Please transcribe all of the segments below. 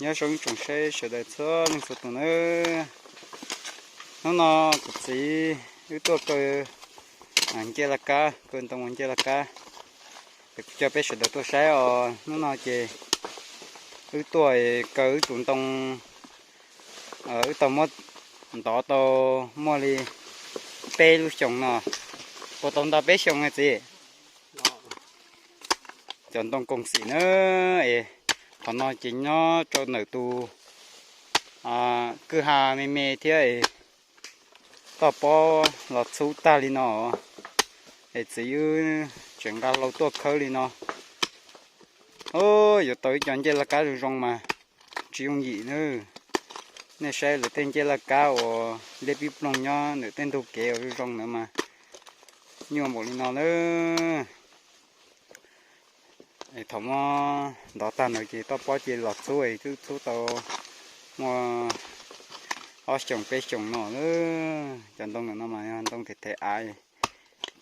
Nyob zoo ib tsoom saib sawv daws txhua leej txhua tus nawb. Hnub no kuv txiv wb tuaj kaw ncej laj kab, kaw ntoo ua ncej laj kab. Es kuv coj peb sawv daws tuaj saib os. Hnub no ces wb tuaj kaw wb tus ntoo, wb tau muab ntov tau muaj li peb lub xyoo no. Puas tau nto peb xyoo na txiv? Cov ntoo koom xim na, es qhov no ces nyob rau ntawm tus kwj ha me me thiab es toj pob los txhub tag li no, es txiv wb tseem nqa hlau tuaj khawb li no. Yuav tau ib co ncej laj kab zoo zoo mas tsis yooj yim na. Nej saib lawv tej ncej laj kab uas liab pib ploog nyob ntawm tej ntug kev uas zoo zoo ntawd mas nyuaj npaum li no na. Es thaum muab ntov tag ntawd ces toj pob ces los txhub es twb txhub tau muaj ob xyoos peb xyoos no. Cov ntoo ntawm no mas yog ntoo them them av,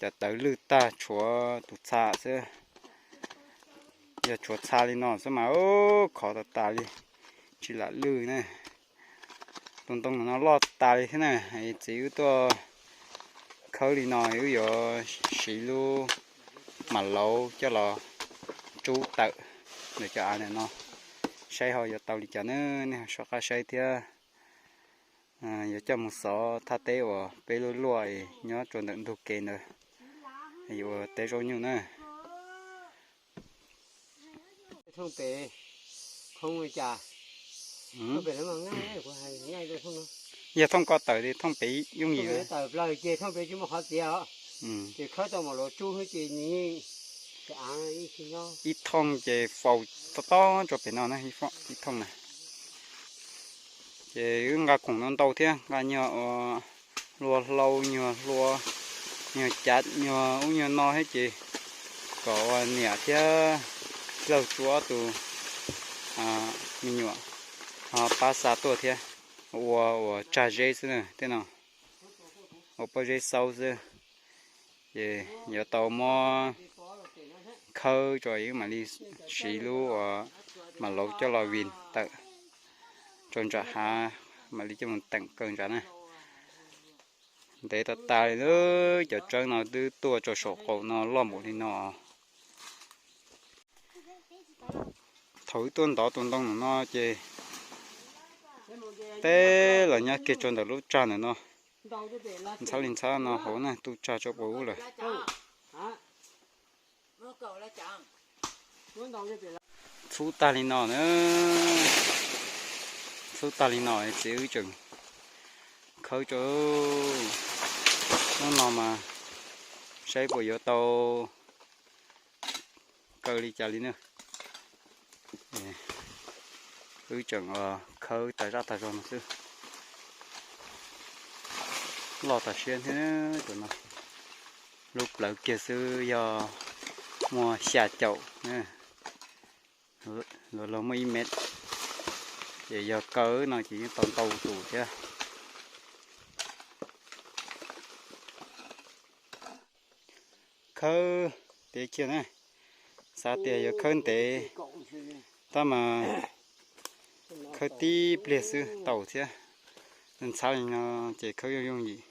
cov tawv lwj tag tshuav tus txha xwb. Yog tshuav txha li no xwb mas khov tas tas li, tsis lam lwj na. Tus ntoo no loj tas li thiab na. Txiv wb tuaj khawb li no, wb yuav siv lub mam lauv coj los tsub tawm ntawm cov av ntawm no, saib ho yuav tau li cas na. Nej ho soj qab saib thiab. Yuav coj mus xov thaj teb uas peb luaj luaj es nyob rau ntawm ntug kev ntawd, yuav ua teb zaub nyuj na. Yog thooj ko taws li thooj pem yooj yim. Ib thooj ces faus tob tob rau pem no na, ib thooj na. Ces wb nqa khoom no ntau thiab, nqa nyuag ua hlua hlau, nyuag hlua, nyuag cav, nyuag ub nyuag no thiab ces kom ua niam thiab laug tsuab tus me nyuam ho pab xa tuaj thiab. Ua ua tsag zeb xwb na tej no, ua pob zeb xaub xwb. Ces yuav tau muab khawb tso wb mam li siv lub uas mam lauv coj los vij tawm rau nram hav, mam li coj mus teem kaw nram na. Ntev tas tas li lawm, cov tseeb no twb tuaj rau saum qaum no loj npaum li no. Thaum wb tuaj ntov tus ntoo no ces peb los nyob kiag rau ntawm lub tsag ntawm no, ntxhab li ntxhab no hauv na, tu tsag rau pem ub lawm. Txhub tag li no na, txhub tag li no txiv wb tseem khawb rau hnub no mas saib puas yuav tau kaw li cas li na. Wb tseem khawb tas zaj tas zog no xwb. Loj tas siab thiab tus no, lub plawv kiag xwb yog muaj xya caum, luag luag muaj ib mev. Ces yog kaw no ces yeej tau ntau tus thiab. Khawb tiav kiag na, xav tias yuav khawb ntev, tab mas khawb tib pliag xwb tau thiab. Ntxhab li no ces khawb yooj yooj yim.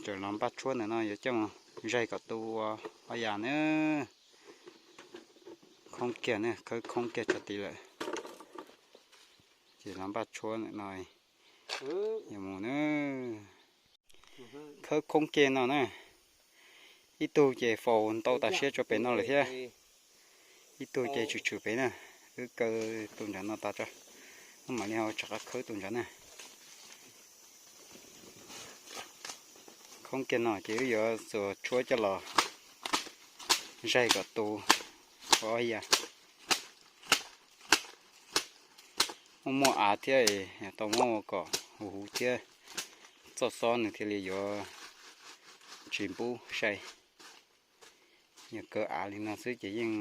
Tseem los npaj tshuab ntawm no yuav coj mus zaig kom tu ua ob yam na. Khoob kiag na, khawb khoob kiag tso tid lawm. Ces los npaj tshuab ntawm no yuav mus na. Khawb khoob kiag no na, ib tug ces faus ntau tas siab rau pem no lawm thiab. Ib tug ces tshwm tshwm pem na, wb kaw tus nram no tas tso, wb mam li ho rov qab khawb tus nram na. Khoob kiag no ces wb yuav txuas tshuab coj los zaig kom tu ua ob yam. Muaj muaj av thiab, tau muab ua kom huv huv thiab, txoj xob nws thiaj li yuav tsis npub sai. Yog kaw av li no xwb ces yeej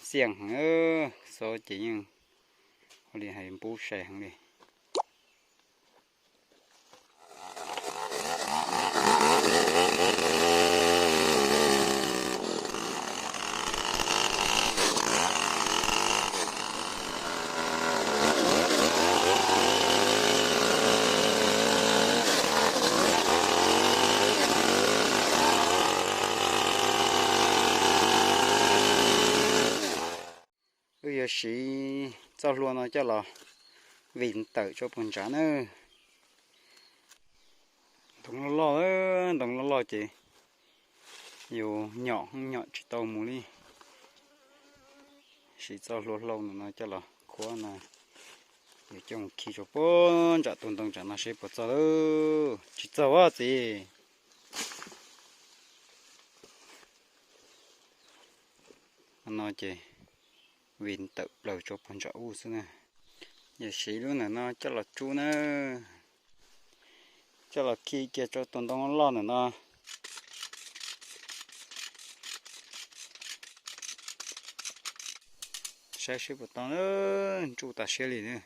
xiaj heev, xob ces yeej ua li hais npub sai heev li. Wb yuav siv txoj hlua no coj los vij tawm rau puag nrad na. Ntoo loj loj, ntoo loj loj ces yus nyom nyom tsis tau mus li. Siv txoj hlua hlau no coj los khuab no, yuav coj mus khi rau puag nram tus ntoo nram no seb puas txog lawm. Tsis txog a txiv. No ces vij tawm plaws rau puag nram ub xwb na. Yog siv lub ntawm no coj los tsuj na, coj los khi kiag rau tus ntoo loj ntawm no. Saib seb puas tau, ntsuj tas siab li na.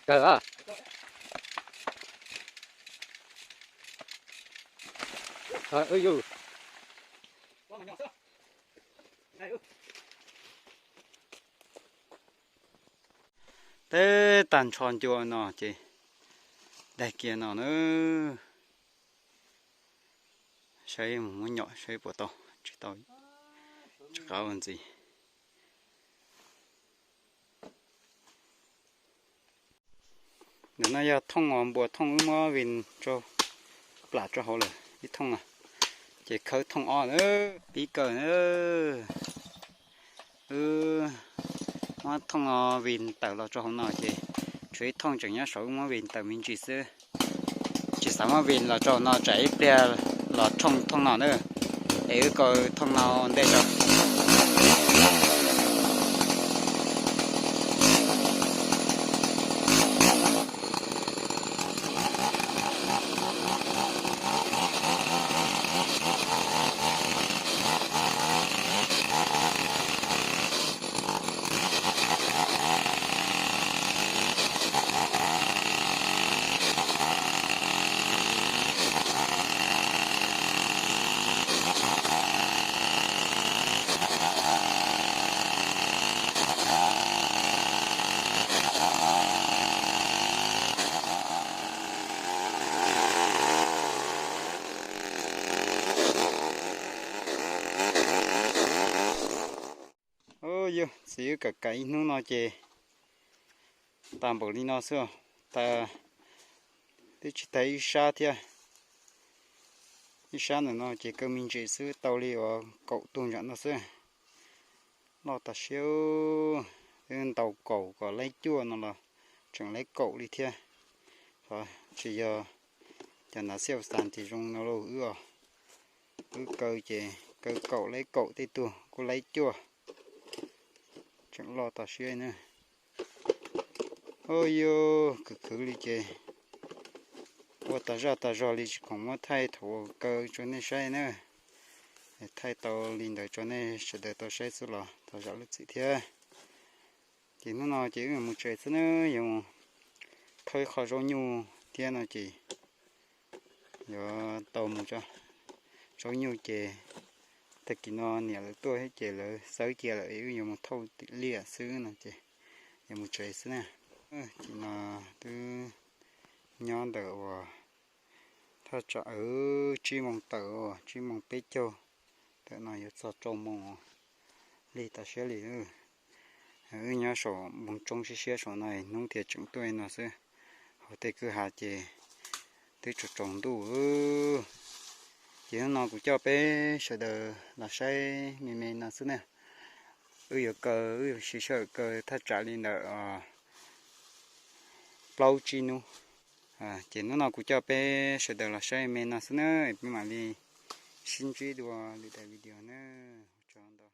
Kawg a. Teb tag nrho ncua no ces daig kiag no na. Saib mus muab nyom saib puas tau, tsis tau, tsis qab ua ntxiv. Ntawm no yog thooj os, npua thooj wb muab vij rau plam rau hauv lawm ib thooj no, ces khawb thooj ob na, pib kawg na. Wb muab thooj no vij tawm los rau hauv no ces tshuav ib thooj tseem nyob saud, wb muab vij tawm me ntsis xwb. Tsis xav muab vij los rau hauv no, tsam ib pliag los thooj thooj no na, es wb kaw thooj no ntej rau. Yog txiv wb kam kam ib hnub no ces tag npaum li no xwb, tag, twb tsis tag ib sab thiab. Ib sab ntawm no ces kaw me ntsis xwb, tau li uas kaum tug nram no xwb. Loj tas siab, twb ntaus kaum kom laib cuaj no los tseem laib kaum li thiab. Qhov tsis yog cov nav xiaj xas tis zoo no lauj, wb os, wb kaw ces kaw kaum laib kaum tej tug kuj laib cuaj, tseem loj tas siab na. Ua yog khwv khwv li ces ua tas zaj tas zog li tsis khoom muab thaij thaum uas kaw rau nej saib na. Thaij tau li ntawd rau nej sawv daws tau saib xwb los thov zam lub txim thiab. Ces hnub no ces wb yuav mus tsev xwb na, yuav mus thauj ib qho zaub nyuj thiab no ces yuav tau mus tso. Zaub nyuj ces tag kis no niam lawv tuaj thiab ces lawv xawb cia lawm, wb yuav mus thauj tim liaj xwb no ces yuav mus tsev xwb na. Tim no twb nyob ntawm uas thaj tsam tsib moos tawm, tsib moos peb caug, ntawm no yuav txog rau moos, lig tas siab li. Wb nyob saum npoo tsoob siab siab saum no, hnub thiaj tseem tuaj li no xwb. Hauv tej kwj ha ces twb tsaus tsaus ntuj. Ces hnub no kuv coj peb sawv daws los saib me me no xwb na. Wb yuav kaw, wb yuav siv sij hawm kaw thaj tsam li ntawm plaub tsib hnub. Ces hnub no kuv coj peb sawv daws los saib me no xwb na, peb mam li sib ntsib dua lwm daim video na. Ua tsaug ntau.